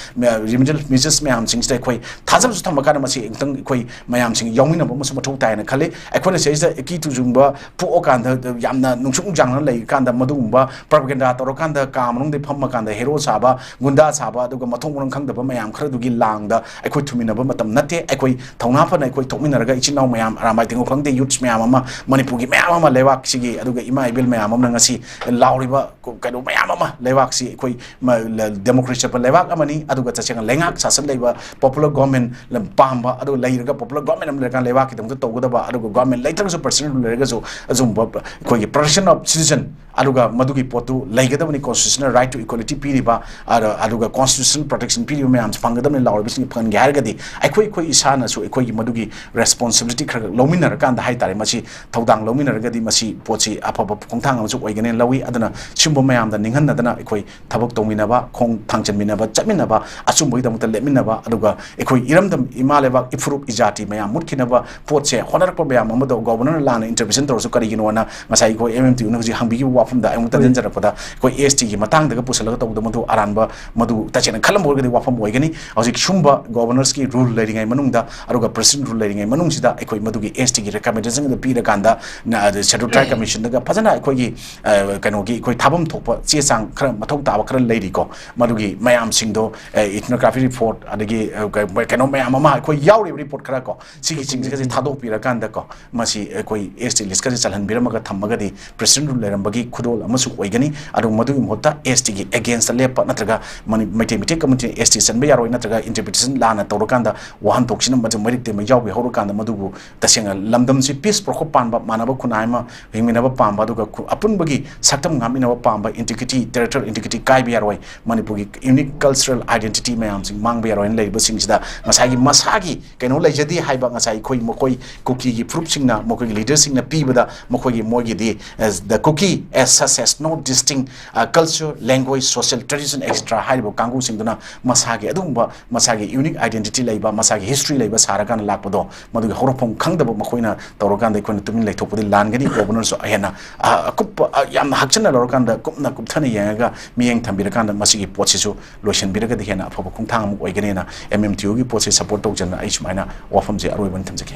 ꯔꯤꯃꯤꯗꯤꯌꯦꯜ ꯃꯤꯖꯔꯁ ꯃꯌꯥꯝꯁꯤꯡꯁꯤꯗ ꯑꯩꯈꯣꯏ ꯊꯥꯖꯕꯁꯨ ꯊꯝꯕ ꯀꯥꯟꯗ ꯃꯁꯤ ꯑꯃꯨꯛꯇꯪ ꯑꯩꯈꯣꯏ ꯃꯌꯥꯝꯁꯤꯡ ꯌꯥꯎꯃꯤꯟꯅꯕ ꯑꯃꯁꯨ ꯃꯊꯧ ꯇꯥꯏꯅ ꯈꯜꯂꯤ꯫ ꯑꯩꯈꯣꯏꯅ ꯁꯤꯗꯩꯁꯤꯗ ꯏꯀꯤ ꯇꯨꯖꯨꯡꯕ ꯄꯣꯛꯑꯀꯥꯟꯗ, ꯌꯥꯝꯅ ꯅꯨꯡꯁꯨꯛ ꯅꯨꯡꯖꯥꯡꯅ ꯂꯩꯔꯤꯀꯥꯟꯗ, ꯃꯗꯨꯒꯨꯝꯕ ꯄ꯭ꯔꯣꯄꯒꯦꯟꯗꯥ ꯇꯧꯔꯀꯥꯟꯗ, ꯀꯥ ꯃꯅꯨꯡꯗ ꯐꯝꯃꯀꯥꯟꯗ ꯍꯦꯔꯣ ꯁꯥꯕ, ꯒꯨꯟꯗꯥ ꯁꯥꯕ, ꯑꯗꯨꯒ ꯃꯊꯣꯡ ꯃꯔꯝ ꯈꯪꯗꯕ ꯃꯌꯥꯝ ꯈꯔꯗꯨꯒꯤ ꯂꯥꯡꯗ ꯑꯩꯈꯣꯏ ꯊꯨꯃꯤꯟꯅꯕ ꯃꯇꯝ ꯅꯠꯇꯦ꯫ ꯑꯩꯈꯣꯏ ꯊꯧꯅꯥ ꯐꯅ ꯑꯩꯈꯣꯏ ꯊꯣꯛꯃꯤꯟꯅꯔꯒ, ꯏꯆꯤꯟ ꯏꯅꯥꯎ ꯃꯌꯥꯝ, ꯑꯔꯥꯝꯕꯥꯏ ꯇꯦꯡꯒꯣꯜ ꯈꯪꯗꯦ, ꯌꯨꯠꯁ ꯃꯌꯥꯝ ꯑꯃ, ꯃꯅꯤꯄꯨꯔꯒꯤ ꯃꯌꯥꯝ ꯑꯃ, ꯂꯩꯕꯥꯛꯁꯤꯒꯤ ꯑꯗꯨꯒ ꯏꯃꯥ ꯏꯕꯦꯜ ꯃꯌꯥꯝ ꯑꯃꯅ ꯉꯁꯤ ꯂꯥꯎꯔꯤꯕ ꯀ-, ꯀꯩꯅꯣ ꯃꯌꯥꯝ ꯑꯃ, ꯂꯩꯕꯥꯛꯁꯤ ꯑꯩꯈꯣꯏ ꯃ-, ꯂ-, ꯗꯦꯃꯣꯀ꯭ꯔꯦꯁꯤ ꯆꯠꯄ ꯂꯩꯕꯥꯛ ꯑꯃꯅꯤ꯫ ꯑꯗꯨꯒ ꯇꯁꯦꯡꯅ ꯂꯩꯉꯥꯛ ꯁꯥꯁꯟ ꯂꯩꯕ ꯄꯣꯄꯨꯂꯔ ꯒꯣꯔꯃꯦꯟ ꯄꯥꯝꯕ, ꯑꯗꯨꯒ ꯂꯩꯔꯒ ꯄꯣꯄꯨꯂꯔ ꯒꯣꯔꯃꯦꯟ ꯑꯃ ꯂꯩꯔꯀꯥꯟꯗ ꯂꯩꯕꯥꯛꯀꯤꯗꯃꯛꯇ ꯇꯧꯒꯗꯕ, ꯑꯗꯨꯒ ꯒꯣꯔꯃꯦꯟ ꯂꯩꯇ꯭ꯔꯒꯁꯨ, ꯄ꯭ꯔꯁꯤꯗꯦꯟ ꯂꯩꯔꯒꯁꯨ, ꯑꯗꯨꯒꯨꯝꯕ ꯑꯩꯈꯣꯏꯒꯤ protection of citizen, ꯑꯗꯨꯒ ꯃꯗꯨꯒꯤ ꯄꯣꯠꯇꯨ ꯂꯩꯒꯗꯕꯅꯤ꯫ Constitutional right to equality ꯄꯤꯔꯤꯕ, ꯑꯗ-, ꯑꯗꯨꯒ constitutional protection ꯄꯤꯔꯤꯕ ꯃꯌꯥꯝꯁꯦ ꯐꯪꯒꯗꯕꯅꯤ ꯂꯥꯎꯔꯤꯕꯁꯤꯡ ꯐꯪꯍꯟꯒꯦ ꯍꯥꯏꯔꯒꯗꯤ, ꯑꯩꯈꯣꯏ, ꯑꯩꯈꯣꯏ ꯏꯁꯥꯅꯁꯨ ꯑꯩꯈꯣꯏꯒꯤ ꯃꯗꯨꯒꯤ responsibility ꯈꯔ ꯈꯔ ꯂꯧꯃꯤꯟꯅꯔꯀꯥꯟꯗ ꯍꯥꯏ ꯇꯥꯔꯦ, ꯃꯁꯤ ꯊꯧꯗꯥꯡ ꯂꯧꯃꯤꯟꯅꯔꯒꯗꯤ ꯃꯁꯤ ꯄꯣꯠꯁꯤ ꯑꯐꯕ ꯈꯣꯡꯊꯥꯡ ꯑꯃꯁꯨ ꯑꯣꯏꯒꯅꯤ ꯂꯧꯏ꯫ ꯑꯗꯨꯅ ꯁꯤꯒꯨꯝꯕ ꯃꯌꯥꯝꯗ ꯅꯤꯡꯍꯟꯅꯗꯅ ꯑꯩꯈꯣꯏ ꯊꯕꯛ ꯇꯧꯃꯤꯟꯅꯕ, ꯈꯣꯡ ꯊꯥꯡꯖꯟꯃꯤꯟꯅꯕ, ꯆꯠꯃꯤꯟꯅꯕ, ꯑꯆꯨꯝꯕꯒꯤꯗꯃꯛꯇ ꯂꯦꯞꯃꯤꯟꯅꯕ, ꯑꯗꯨꯒ ꯑꯩꯈꯣꯏ ꯏꯔꯝꯗꯝ, ꯏꯃꯥ ꯂꯩꯕꯥꯛ, ꯏꯐꯨꯔꯨꯞ, ꯏꯖꯥꯇꯤ ꯃꯌꯥꯝ ꯃꯨꯠꯈꯤꯅꯕ ꯄꯣꯠꯁꯦ ꯍꯣꯠꯅꯔꯛꯄ ꯃꯌꯥꯝ ꯑꯃꯗꯣ ꯒꯣꯕꯔꯅꯔ ꯂꯥꯟꯅ intervention ꯇꯧꯔꯁꯨ ꯀꯔꯤꯒꯤꯅꯣꯅ ꯉꯁꯥꯏ ꯑꯩꯈꯣꯏ M M T ꯅ ꯍꯧꯖꯤꯛ ꯍꯪꯕꯤꯈꯤꯕ ꯋꯥꯐꯝꯗ ꯑꯩꯉꯣꯟꯗ ꯍꯣꯏ꯫ ꯊꯝꯖꯤꯟꯖꯔꯛꯄꯗ, ꯑꯩꯈꯣꯏ S T ꯒꯤ ꯃꯇꯥꯡꯗꯒ ꯄꯨꯁꯜꯂꯒ ꯇꯧꯕꯗ ꯃꯗꯨ ꯑꯔꯥꯟꯕ, ꯃꯗꯨ ꯇꯁꯦꯡꯅ ꯈꯜꯂꯝꯕ ꯑꯣꯏꯔꯒꯗꯤ ꯋꯥꯐꯝ ꯑꯣꯏꯒꯅꯤ꯫ ꯍꯧꯖꯤꯛ ꯁꯨꯝꯕ ꯒꯣꯕꯔꯅꯔꯁꯀꯤ ꯔꯨꯜ ꯂꯩꯔꯤꯉꯩ ꯃꯅꯨꯡꯗ, ꯑꯗꯨꯒ ꯄ꯭ꯔꯁꯤꯗꯦꯟ ꯔꯨꯜ ꯂꯩꯔꯤꯉꯩ ꯃꯅꯨꯡꯁꯤꯗ ꯑꯩꯈꯣꯏ ꯃꯗꯨꯒꯤ S T ꯒꯤ recommendation ꯑꯗꯨ ꯄꯤꯔꯀꯥꯟꯗ, ꯅ-, ꯑꯗꯨ Scheduled Tribe Commission ꯗꯒ ꯐꯖꯅ ꯑꯩꯈꯣꯏꯒꯤ, ꯑ, ꯀꯩꯅꯣꯒꯤ ꯑꯩꯈꯣꯏ ꯊꯥꯐꯝ ꯊꯣꯛꯄ ꯆꯦ ꯆꯥꯡ ꯈꯔ ꯃꯊꯧ ꯇꯥꯕ ꯈꯔ ꯂꯩꯔꯤꯀꯣ, ꯃꯗꯨꯒꯤ ꯃꯌꯥꯝꯁꯤꯡꯗꯣ, ꯑ, ethnography report, ꯑꯗꯒꯤ, ꯑ, ꯀ-, ꯀꯩꯅꯣ ꯃꯌꯥꯝ ꯑꯃ ꯑꯩꯈꯣꯏ ꯌꯥꯎꯔꯤꯕ report ꯈꯔ ꯀꯣ, ꯁꯤꯒꯤꯁꯤꯡꯁꯤꯒꯁꯦ ꯊꯥꯗꯣꯛꯄꯤꯔꯀꯥꯟꯗꯀꯣ, ꯃꯁꯤ ꯑꯩꯈꯣꯏ S T list ꯀꯁꯦ ꯆꯜꯍꯟꯕꯤꯔꯝꯃꯒ ꯊꯝꯃꯒꯗꯤ ꯄ꯭ꯔꯁꯤꯗꯦꯟ ꯔꯨꯜ ꯂꯩꯔꯝꯕꯒꯤ ꯈꯨꯗꯣꯜ ꯑꯃꯁꯨ ꯑꯣꯏꯒꯅꯤ꯫ ꯑꯗꯨꯒ ꯃꯗꯨꯒꯤ ꯃꯍꯨꯠꯇ S T ꯒꯤ against ꯇ ꯂꯦꯞꯄ ꯅꯠꯇ꯭ꯔꯒ ꯃꯅꯤ-, ꯃꯩꯇꯩ ꯃꯩꯇꯩ community ꯅ S T ꯆꯟꯕ ꯌꯥꯔꯣꯏ ꯅꯠꯇ꯭ꯔꯒ interpretation ꯂꯥꯟꯅ ꯇꯧꯔꯀꯥꯟꯗ ꯋꯥꯍꯟꯊꯣꯛꯁꯤꯅ ꯃꯗꯨ ꯃꯔꯤꯛꯇ ꯑꯃ ꯌꯥꯎꯕꯤ ꯍꯧꯔꯀꯥꯟꯗ ꯃꯗꯨꯕꯨ ꯇꯁꯦꯡꯅ ꯂꯝꯗꯝꯁꯤ peace ꯄ꯭ꯔꯣꯈꯣꯞ ꯄꯥꯟꯕ, ꯃꯥꯟꯅꯕ ꯈꯨꯟꯅꯥꯏ ꯑꯃ ꯍꯤꯡꯃꯤꯟꯅꯕ ꯄꯥꯝꯕ, ꯑꯗꯨꯒ ꯈꯨ-, ꯑꯄꯨꯟꯕꯒꯤ ꯁꯛꯇꯝ ꯉꯥꯛꯃꯤꯟꯅꯕ ꯄꯥꯝꯕ, integrity, territorial integrity ꯀꯥꯏꯕ ꯌꯥꯔꯣꯏ, ꯃꯅꯤꯄꯨꯔꯒꯤ unique cultural identity ꯃꯌꯥꯝꯁꯤꯡ ꯃꯥꯡꯕ ꯌꯥꯔꯣꯏꯅ ꯂꯩꯔꯤꯕꯁꯤꯡꯁꯤꯗ ꯉꯁꯥꯏꯒꯤ ꯃꯁꯥꯒꯤ ꯀꯩꯅꯣ ꯂꯩꯖꯗꯦ ꯍꯥꯏꯕ, ꯉꯁꯥꯏ ꯑꯩꯈꯣꯏ ꯃꯈꯣꯏ ꯀꯨꯀꯤꯒꯤ ꯐꯨꯔꯨꯞꯁꯤꯡꯅ, ꯃꯈꯣꯏꯒꯤ ꯂꯤꯗꯔꯁꯤꯡꯅ ꯄꯤꯕꯗ ꯃꯈꯣꯏꯒꯤ ꯃꯣꯏꯒꯤꯗꯤ as the Kuki as such has no distinct, uh, culture, language, social tradition, et cetera ꯍꯥꯏꯔꯤꯕ ꯀꯥꯡꯕꯨꯁꯤꯡꯗꯨꯅ ꯃꯁꯥꯒꯤ ꯑꯗꯨꯒꯨꯝꯕ ꯃꯁꯥꯒꯤ unique identity ꯂꯩꯕ, ꯃꯁꯥꯒꯤ history ꯂꯩꯕ ꯁꯥꯔꯀꯥꯟꯗ ꯂꯥꯛꯄꯗꯣ, ꯃꯗꯨꯒꯤ ꯍꯧꯔꯛꯐꯝ ꯈꯪꯗꯕ ꯃꯈꯣꯏꯅ ꯇꯧꯔꯀꯥꯟꯗ ꯑꯩꯈꯣꯏꯅ ꯇꯨꯃꯤꯟ ꯂꯩꯊꯣꯛꯄꯗꯤ ꯂꯥꯟꯒꯅꯤ꯫ ꯒꯣꯕꯔꯅꯔꯁꯨ ꯍꯦꯟꯅ, ꯑ, ꯑꯀꯨꯞꯄ, ꯑ, ꯌꯥꯝꯅ ꯍꯛꯆꯤꯟꯅ ꯂꯧꯔꯀꯥꯟꯗ ꯀꯨꯞꯅ ꯀꯨꯞꯊꯅ ꯌꯦꯡꯉꯒ ꯃꯤꯠꯌꯦꯡ ꯊꯝꯕꯤꯔꯀꯥꯟꯗ ꯃꯁꯤꯒꯤ ꯄꯣꯠꯁꯤꯁꯨ ꯂꯣꯏꯁꯤꯟꯕꯤꯔꯒꯗꯤ ꯍꯦꯟꯅ ꯑꯐꯕ ꯈꯣꯡꯊꯥꯡ ꯑꯃ ꯑꯣꯏꯒꯅꯤꯅ M M T Oꯒꯤ ꯄꯣꯠꯁꯤ support ꯇꯧꯖꯅ ꯑꯩ ꯁꯨꯃꯥꯏꯅ ꯋꯥꯐꯝꯁꯦ ꯑꯔꯣꯏꯕ ꯑꯣꯏꯅ ꯊꯝꯖꯒꯦ꯫